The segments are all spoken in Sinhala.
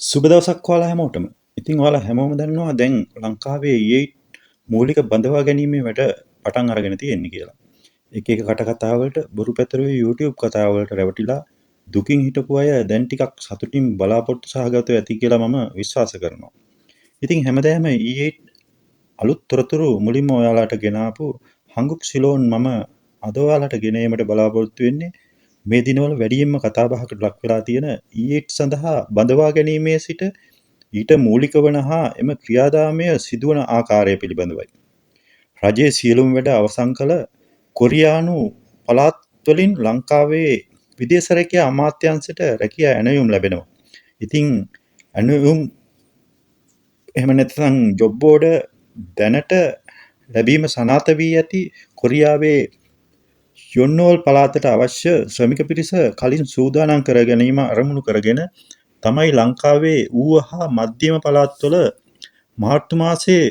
සුබ දවසක් ඔයාලා හැමෝටම. ඉතින් ඔයාලා හැමෝම දන්නවා දැන් ලංකාවේ ඊයේ මූලික බඳවා ගැනීමේ වැඩ පටන් අරගෙන තියෙන්නේ කියලා. එක එක කට කතා වලට, බොරු පැතරුවේ YouTube කතා වලට රැවටිලා දුකින් හිටපු අය දැන් ටිකක් සතුටින් බලාපොරොත්තු සහගතව ඇති කියලා මම විශ්වාස කරනවා. ඉතින් හැමදාම ඊයේ අලුත් තොරතුරු මුලින්ම ඔයාලාට ගෙනාපු හංගුක් සිලෝන් මම අද ඔයාලට ගෙන ඒමට බලාපොරොත්තු වෙන්නේ මේ දිනවල වැඩියෙන්ම කතාබහකට ලක් වෙලා තියෙන E8 සඳහා බඳවා ගැනීමේ සිට ඊට මූලික වන හා එම ක්‍රියාදාමය සිදුවන ආකාරය පිළිබඳවයි. රජයේ සියලුම වැඩ අවසන් කළ කොරියානු පළාත් වලින් ලංකාවේ විදේශ රැකියා අමාත්‍යාංශයට රැකියා ඇණවුම් ලැබෙනවා. ඉතින් ඇණවුම් එහෙම නැත්නම් ජොබ් ඕඩර් දැනට ලැබීම සනාථ වී ඇති කොරියාවේ යොන්නෝල් පළාතට අවශ්‍ය ශ්‍රමික පිරිස කලින් සූදානම් කර ගැනීම අරමුණු කරගෙන තමයි ලංකාවේ ඌව හා මධ්‍යම පළාත්වල මාර්තු මාසයේ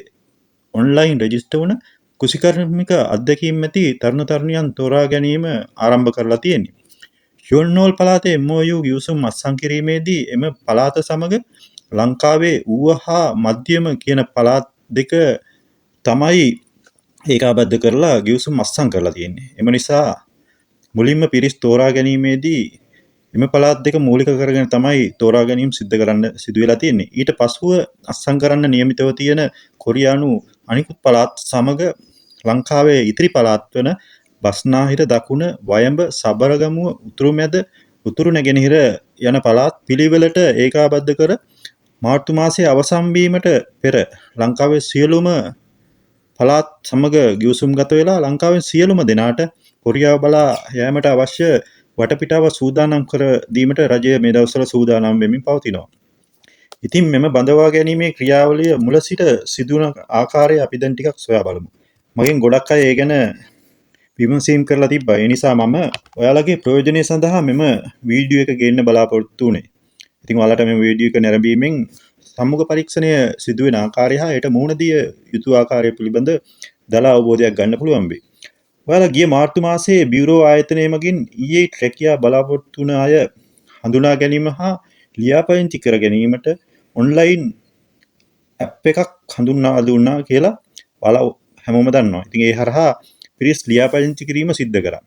ඔන්ලයින් රෙජිස්ටර් වුණ කෘෂිකර්මික අත්දැකීම් ඇති තරුණ තරුණියන් තෝරා ගැනීම ආරම්භ කරලා තියෙන්නේ. යොන්නෝල් පළාතේ MOU ගිවිසුම් අත්සන් කිරීමේදී එම පළාත සමග ලංකාවේ ඌව හා මධ්‍යම කියන පළාත් දෙක තමයි ඒකාබද්ධ කරලා ගිවිසුම් අත්සන් කරලා තියෙන්නේ. එම නිසා මුලින්ම පිරිස් තෝරා ගැනීමේදී එම පළාත් දෙක මූලික කරගෙන තමයි තෝරා ගැනීම සිද්ධ කරන්න සිදු වෙලා තියෙන්නේ. ඊට පසුව අත්සන් කරන්න නියමිතව තියෙන කොරියානු අනිකුත් පළාත් සමග ලංකාවේ ඉතිරි පළාත් වන බස්නාහිර, දකුණ, වයඹ, සබරගමුව, උතුරු මැද, උතුරු නැගෙනහිර යන පළාත් පිළිවෙලට ඒකාබද්ධ කර මාර්තු මාසයේ අවසන් වීමට පෙර ලංකාවේ සියලුම පළාත් සමග ගිවිසුම්ගත වෙලා ලංකාවෙන් සියලුම දෙනාට කොරියාව බලා යෑමට අවශ්‍ය වටපිටාව සූදානම් කර දීමට රජය මේ දවස්වල සූදානම් වෙමින් පවතිනවා. ඉතින් මෙම බඳවා ගැනීමේ ක්‍රියාවලිය මුල සිට සිදුවන ආකාරය අපි දැන් ටිකක් සොයා බලමු. මගෙන් ගොඩක් අය ඒ ගැන විමසීම් කරලා තිබ්බා. ඒ නිසා මම ඔයාලගේ ප්‍රයෝජනය සඳහා මෙම වීඩියෝ එක ගේන්න බලාපොරොත්තු වුණේ. ඉතින් ඔයාලට මේ වීඩියෝ එක නැරඹීමෙන් සම්මුඛ පරීක්ෂණය සිදුවෙන ආකාරය හා එයට මුහුණ දිය යුතු ආකාරය පිළිබඳ දළ අවබෝධයක් ගන්න පුළුවන් වෙයි. ඔයාලා ගිය මාර්තු මාසයේ බියුරෝ ආයතනය මගින් ඊයේ රැකියා බලාපොරොත්තු වුණ අය හඳුනා ගැනීම හා ලියාපදිංචි කර ගැනීමට ඔන්ලයින් ඇප් එකක් හඳුන්වා දුන්නා කියලා ඔයාලා හැමෝම දන්නවා. ඉතින් ඒ හරහා පිරිස් ලියාපදිංචි කිරීම සිද්ධ කරා.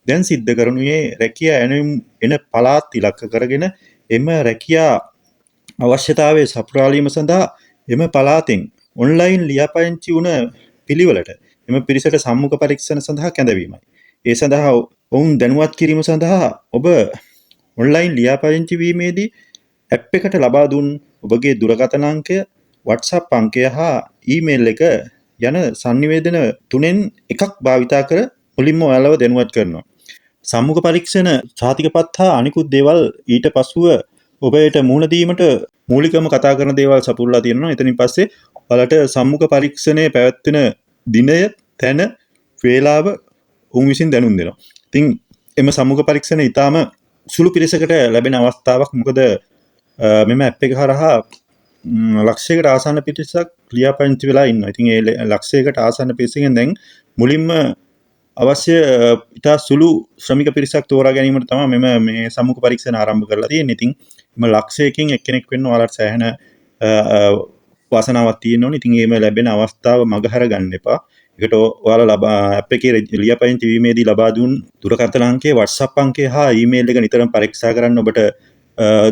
දැන් සිද්ධ කරනුයේ රැකියා ඇණවුම් එන පළාත් ඉලක්ක කරගෙන එම රැකියා අවශ්‍යතාවය සපුරාලීම සඳහා එම පළාතෙන් ඔන්ලයින් ලියාපදිංචි වුණ පිළිවෙලට එම පිරිසට සම්මුඛ පරීක්ෂණ සඳහා කැඳවීමයි. ඒ සඳහා ඔවුන් දැනුවත් කිරීම සඳහා ඔබ ඔන්ලයින් ලියාපදිංචි වීමේදී ඇප් එකට ලබා දුන් ඔබගේ දුරකථන අංකය, WhatsApp අංකය හා ඊමේල් එක යන සන්නිවේදන තුනෙන් එකක් භාවිතා කර මුලින්ම ඔයාලව දැනුවත් කරනවා. සම්මුඛ පරීක්ෂණ සහතිකපත් හා අනිකුත් දේවල් ඊට පසුව ඔබට මුහුණ දීමට මූලිකවම කතා කරන දේවල් සපුරලා තියෙනවා. එතනින් පස්සේ ඔයාලට සම්මුඛ පරීක්ෂණය පැවැත්වෙන දිනය, තැන, වේලාව ඔවුන් විසින් දැනුම් දෙනවා. ඉතින් එම සම්මුඛ පරීක්ෂණ ඉතාම සුළු පිරිසකට ලැබෙන අවස්ථාවක්. මොකද මෙම ඇප් එක හරහා ලක්ෂයකට ආසන්න පිරිසක් ලියාපදිංචි වෙලා ඉන්නවා. ඉතින් ඒ ලක්ෂයකට ආසන්න පිරිසකින් දැන් මුලින්ම අවශ්‍ය ඉතා සුළු ශ්‍රමික පිරිසක් තෝරා ගැනීමට තමයි මෙම මේ සම්මුඛ පරීක්ෂණ ආරම්භ කරලා තියෙන්නේ. ඉතින් එම ලක්ෂයකින් එක්කෙනෙක් වෙන්න ඔයාලට සෑහෙන වාසනාවක් තියෙන්න ඕනේ. ඉතින් එහෙම ලැබෙන අවස්ථාව මගහර ගන්න එපා. ඒකට ඔයාලා ලබා ඇප් එකේ ලියාපදිංචි වීමේදී ලබා දුන් දුරකථන අංකය, WhatsApp අංකය හා ඊමේල් එක නිතරම පරීක්ෂා කරන්න. ඔබට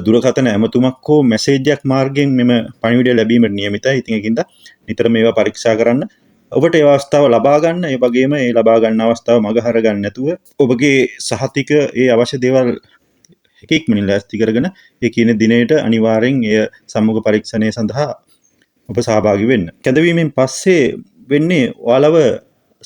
දුරකථන ඇමතුමක් හෝ මැසේජ් එකක් මාර්ගයෙන් මෙම පණිවිඩය ලැබීමට නියමිතයි. ඉතින් ඒකින්ද නිතරම මේවා පරීක්ෂා කරන්න. ඔබට ඒ අවස්ථාව ලබා ගන්න, ඒ වගේම ඒ ලබා ගන්න අවස්ථාව මගහර ගන්න නැතුව ඔබගේ සහතික ඒ අවශ්‍ය දේවල් එක ඉක්මනින් ලෑස්ති කරගෙන ඒ කියන දිනයට අනිවාර්යෙන් එය සම්මුඛ පරීක්ෂණය සඳහා ඔබ සහභාගී වෙන්න. කැඳවීමෙන් පස්සේ වෙන්නේ ඔයාලව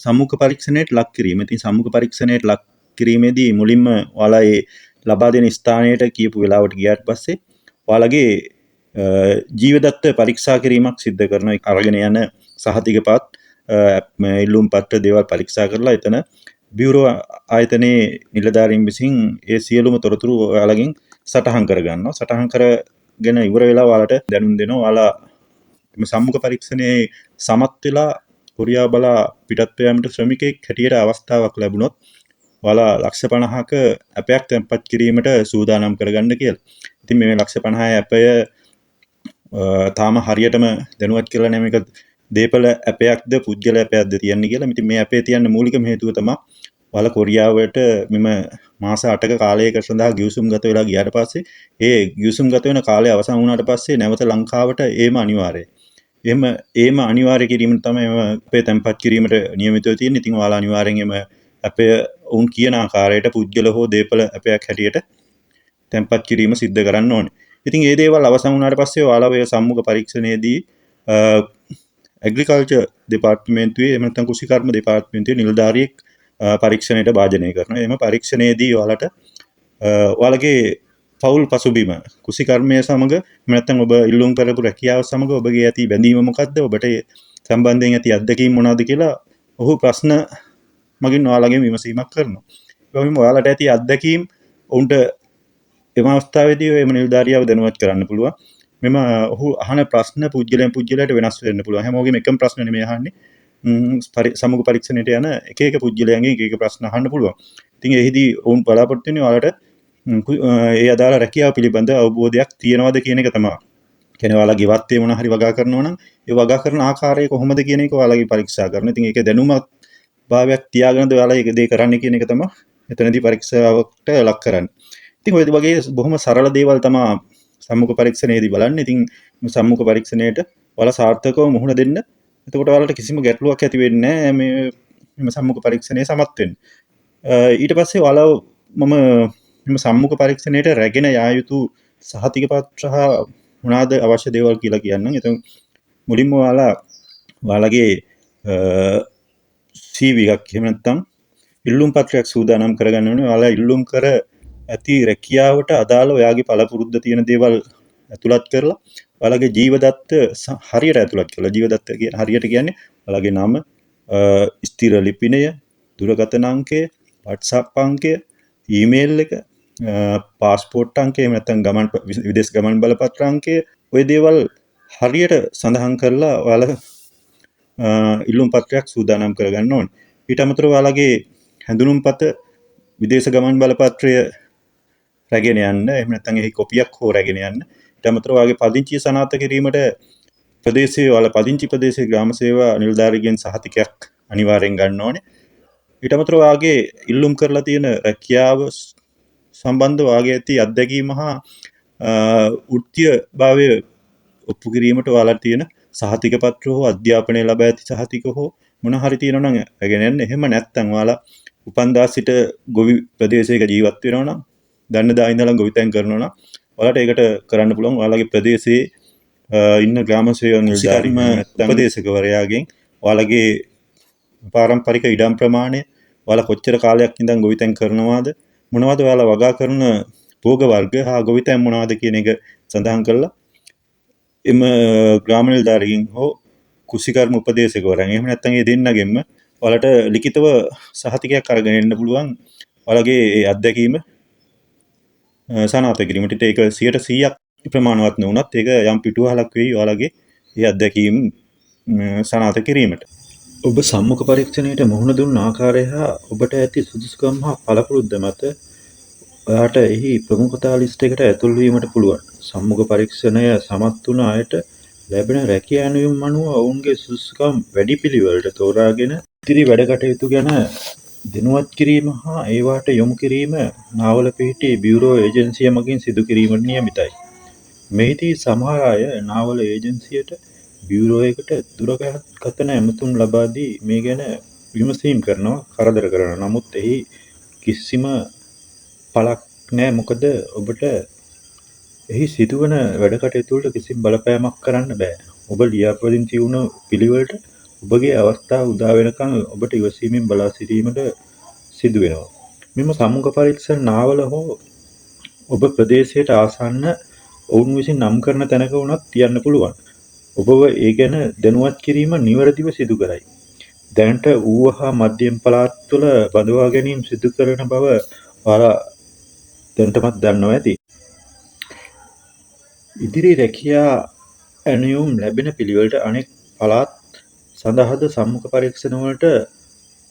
සම්මුඛ පරීක්ෂණයට ලක් කිරීම. ඉතින් සම්මුඛ පරීක්ෂණයට ලක් කිරීමේදී මුලින්ම ඔයාලා ඒ ලබා දෙන ස්ථානයට කියපු වෙලාවට ගියාට පස්සේ ඔයාලගේ ජීවදත්ත පරීක්ෂා කිරීමක් සිද්ධ කරනවා. අරගෙන යන සහතිකපත්, ඉල්ලුම් පත්‍ර දේවල් පරීක්ෂා කරලා එතන බියුරෝ ආයතනයේ නිලධාරීන් විසින් ඒ සියලුම තොරතුරු ඔයාලගෙන් සටහන් කරගන්නවා. සටහන් කරගෙන ඉවර වෙලා ඔයාලට දැනුම් දෙනවා. ඔයාලා මේ සම්මුඛ පරීක්ෂණයේ සමත් වෙලා කොරියාව බලා පිටත් යාමට ශ්‍රමිකෙක් හැටියට අවස්ථාවක් ලැබුණොත් ඔයාලා ලක්ෂ 50ක ඇපයක් තැන්පත් කිරීමට සූදානම් කරගන්න කියලා. ඉතින් මේ ලක්ෂ 50 ඇපය තාම හරියටම දැනුවත් කරලා නැහැ මේක දේපල ඇපයක්ද පුද්ගල ඇපයක්ද තියන්නේ කියලා. ඉතින් මේ ඇපේ තියන්න මූලිකම හේතුව තමයි ඔයාලා කොරියාවට මෙම මාස 8ක කාලයක සඳහා ගිවිසුම්ගත වෙලා ගියාට පස්සේ ඒ ගිවිසුම්ගත වෙන කාලය අවසන් වුණාට පස්සේ නැවත ලංකාවට ඒම අනිවාර්යයි. එහෙම ඒම අනිවාර්ය කිරීම තමයි එම අපේ තැන්පත් කිරීමට නියමිතව තියෙන්නේ. ඉතින් ඔයාලා අනිවාර්යෙන් එම අපේ ඔවුන් කියන ආකාරයට පුද්ගල හෝ දේපල අපයක් හැටියට තැන්පත් කිරීම සිද්ධ කරන්න ඕනේ. ඉතින් ඒ දේවල් අවසන් වුණාට පස්සේ ඔයාලා ඔය සම්මුඛ පරීක්ෂණයේදී ඇග්‍රිකල්චර් දෙපාර්තමේන්තුවේ එහෙම නැත්නම් කෘෂිකර්ම දෙපාර්තමේන්තුවේ නිලධාරියෙක් පරීක්ෂණයට භාජනය කරනවා. එහෙම පරීක්ෂණයේදී ඔයාලට ඔයාලගේ පවුල් පසුබිම කෘෂිකර්මය සමග එහෙම නැත්නම් ඔබ ඉල්ලුම් කරපු රැකියාව සමග ඔබගේ ඇති බැඳීම මොකද්ද? ඔබට ඒ සම්බන්ධයෙන් ඇති අත්දැකීම් මොනවද කියලා ඔහු ප්‍රශ්න මගින් ඔයාලගෙන් විමසීමක් කරනවා. ඒ වගේම ඔයාලට ඇති අත්දැකීම් ඔවුන්ට එම අවස්ථාවේදී එම නිලධාරියාව දැනුවත් කරන්න පුළුවන්. මෙම ඔහු අහන ප්‍රශ්න පුද්ගලයන් පුද්ගලයාට වෙනස් වෙන්න පුළුවන්. හැමෝගෙම එකම ප්‍රශ්න නෙමෙයි අහන්නේ. සම්මුඛ පරීක්ෂණයට යන එක එක පුද්ගලයන්ගෙන් එක එක ප්‍රශ්න අහන්න පුළුවන්. ඉතින් එහිදී ඔවුන් බලාපොරොත්තු වෙන්නේ ඔයාලට ඒ අදාළ රැකියාව පිළිබඳ අවබෝධයක් තියෙනවද කියන එක තමයි. කියන්නේ ඔයාලා ගෙවත්තේ මොන හරි වගා කරනවා නම් ඒ වගා කරන ආකාරය කොහොමද කියන එක ඔයාලගේ පරීක්ෂා කරනවා. ඉතින් ඒකේ දැනුමක් භාවයක් තියාගෙනද ඔයාලා ඒක දේ කරන්නේ කියන එක තමයි එතනදී පරීක්ෂාවට ලක් කරන්නේ. ඉතින් ඔය වගේ බොහොම සරල දේවල් තමයි සම්මුඛ පරීක්ෂණයේදී බලන්නේ. ඉතින් මේ සම්මුඛ පරීක්ෂණයට ඔයාලා සාර්ථකව මුහුණ දෙන්න. එතකොට ඔයාලට කිසිම ගැටලුවක් ඇති වෙන්නේ නැහැ මේ මේ සම්මුඛ පරීක්ෂණය සමත් වෙන්න. ඊට පස්සේ ඔයාලා මම මෙම සම්මුඛ පරීක්ෂණයට රැගෙන යා යුතු සහතික පත්‍ර හා මොනවාද අවශ්‍ය දේවල් කියලා කියන්නම්. එතකොට මුලින්ම ඔයාලා ඔයාලගේ CV එකක් එහෙම නැත්නම් ඉල්ලුම් පත්‍රයක් සූදානම් කරගන්න ඕනේ. ඔයාලා ඉල්ලුම් කර ඇති රැකියාවට අදාළ ඔයාගේ පළපුරුද්ද තියෙන දේවල් ඇතුළත් කරලා ඔයාලගේ ජීව දත්ත හරියට ඇතුළත් කරලා, ජීව දත්ත කියන හරියට කියන්නේ ඔයාලගේ නම, ස්ථිර ලිපිනය, දුරකථන අංකය, WhatsApp අංකය, ඊමේල් එක, පාස්පෝර්ට් අංකය, එහෙම නැත්නම් ගමන් විදේශ ගමන් බලපත්‍ර අංකය, ඔය දේවල් හරියට සඳහන් කරලා ඔයාලා ඉල්ලුම් පත්‍රයක් සූදානම් කරගන්න ඕනේ. ඊට අමතරව ඔයාලගේ හැඳුනුම්පත, විදේශ ගමන් බලපත්‍රය රැගෙන යන්න, එහෙම නැත්නම් එහි කොපියක් හෝ රැගෙන යන්න. ඊට අමතරව ඔයාගේ පදිංචිය සනාථ කිරීමට ප්‍රදේශයේ ඔයාලා පදිංචි ප්‍රදේශයේ ග්‍රාම සේවා නිලධාරීගෙන් සහතිකයක් අනිවාර්යෙන් ගන්න ඕනේ. ඊට අමතරව ඔයාගේ ඉල්ලුම් කරලා තියෙන රැකියාව සම්බන්ධව ඔයාගේ ඇති අත්දැකීම හා වෘත්තීය භාවය ඔප්පු කිරීමට ඔයාලට තියෙන සහතික පත්‍ර හෝ අධ්‍යාපනය ලබා ඇති සහතික හෝ මොන හරි තියෙනවා නම් රැගෙන යන්න. එහෙම නැත්නම් ඔයාලා උපන්දා සිට ගොවි ප්‍රදේශයක ජීවත් වෙනවා නම්, දන්න දා ඉඳලා ගොවිතැන් කරනවා නම් ඔයාලට ඒකට කරන්න පුළුවන් ඔයාලගේ ප්‍රදේශයේ ඉන්න ග්‍රාම සේවා නිලධාරීම උපදේශකවරයාගෙන් ඔයාලගේ පාරම්පරික ඉඩම් ප්‍රමාණය, ඔයාලා කොච්චර කාලයක් ඉඳන් ගොවිතැන් කරනවාද, මොනවද ඔයාලා වගා කරන භෝග වර්ග හා ගොවිතැන් මොනවද කියන එක සඳහන් කරලා එම ග්‍රාම නිලධාරීන් හෝ කෘෂිකර්ම උපදේශකවරයන් එහෙම නැත්නම් ඒ දෙන්නගෙන්ම ඔයාලට ලිඛිතව සහතිකයක් අරගෙන එන්න පුළුවන් ඔයාලගේ ඒ අත්දැකීම සනාථ කිරීමට. ඒක 100%ක් ප්‍රමාණවත් නොවුනත් ඒක යම් පිටුවහලක් වෙයි ඔයාලගේ ඒ අත්දැකීම් සනාථ කිරීමට. ඔබ සම්මුඛ පරීක්ෂණයට මුහුණ දුන් ආකාරය හා ඔබට ඇති සුදුසුකම් හා පළපුරුද්ද මත ඔයාට එහි ප්‍රමුඛතා ලිස්ට් එකට ඇතුල් වීමට පුළුවන්. සම්මුඛ පරීක්ෂණය සමත් වුණ අයට ලැබෙන රැකියා ඇණවීම් අනුව ඔවුන්ගේ සුදුසුකම් වැඩි පිළිවෙලට තෝරාගෙන ඉදිරි වැඩ කටයුතු ගැන දැනුවත් කිරීම හා ඒවාට යොමු කිරීම නාවල පිහිටි බියුරෝ ඒජන්සිය මගින් සිදු කිරීමට නියමිතයි. මෙහිදී සමහර අය නාවල ඒජන්සියට බියුරෝ එකට දුරකථන ඇමතුම් ලබා දී මේ ගැන විමසීම් කරනවා, කරදර කරනවා. නමුත් එහි කිසිම පළක් නෑ. මොකද ඔබට එහි සිදුවන වැඩ කටයුතු වලට කිසිම බලපෑමක් කරන්න බෑ. ඔබ ලියාපදිංචි වුණ පිළිවෙලට ඔබගේ අවස්ථාව උදා වෙනකන් ඔබට ඉවසීමෙන් බලා සිටීමට සිදු වෙනවා. මෙම සම්මුඛ පරීක්ෂණ නාවල හෝ ඔබ ප්‍රදේශයට ආසන්න ඔවුන් විසින් නම් කරන තැනක වුණත් තියන්න පුළුවන්. ඔබව ඒ ගැන දැනුවත් කිරීම නිවැරදිව සිදු කරයි. දැනට ඌව හා මධ්‍යම පළාත්වල බඳවා ගැනීම සිදු කරන බව ඔයාලා දැනටමත් දන්නවා ඇති. ඉදිරි රැකියා ඇණවුම් ලැබෙන පිළිවෙලට අනෙක් පළාත් සඳහාද සම්මුඛ පරීක්ෂණවලට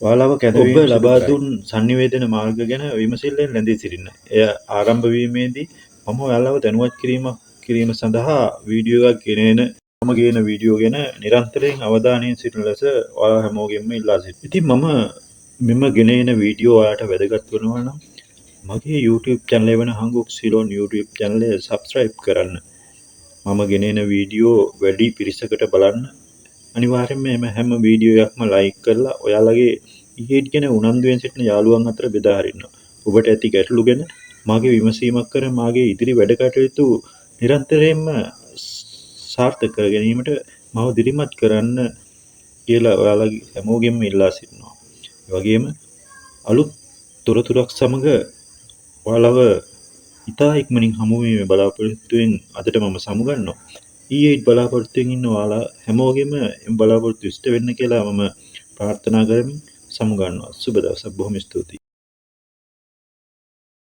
ඔයාලව කැඳවීම ඔබ ලබා දුන් සන්නිවේදන මාර්ග ගැන විමසිල්ලෙන් රැඳී සිටින්න. එය ආරම්භ වීමේදී මම ඔයාලව දැනුවත් කිරීමක් කිරීම සඳහා වීඩියෝ එකක් ගෙන එන මම ගේන වීඩියෝ ගැන නිරන්තරයෙන් අවධානයෙන් සිටින ලෙස ඔයාලා හැමෝගෙන්ම ඉල්ලා සිටිනවා. ඉතින් මම මෙම ගෙන එන වීඩියෝ ඔයාලට වැදගත් වෙනවා නම් මගේ YouTube channel එක වන හංගුක් සිලෝන් YouTube channel එක subscribe කරන්න. මම ගෙන එන වීඩියෝ වැඩි පිරිසකට බලන්න අනිවාර්යයෙන්ම එම හැම වීඩියෝ එකක්ම ලයික් කරලා ඔයාලගේ E8 ගැන උනන්දුවෙන් සිටින යාළුවන් අතර බෙදා හරින්න. ඔබට ඇති ගැටලු ගැන මාගේ විමසීමක් කර මාගේ ඉදිරි වැඩ කටයුතු නිරන්තරයෙන්ම සාර්ථක කර ගැනීමට මාව දිරිමත් කරන්න කියලා ඔයාලගේ හැමෝගෙන්ම ඉල්ලා සිටිනවා. ඒ වගේම අලුත් තොරතුරක් සමග ඔයාලව ඉතා ඉක්මනින් හමු වීමේ බලාපොරොත්තුවෙන් අදට මම සමුගන්නවා. E8 බලාපොරොත්තුවෙන් ඉන්න ඔයාලා හැමෝගෙම එම බලාපොරොත්තු ඉෂ්ට වෙන්න කියලා මම ප්‍රාර්ථනා කරමින් සමුගන්නවා. සුබ දවසක්. බොහොම ස්තුතියි.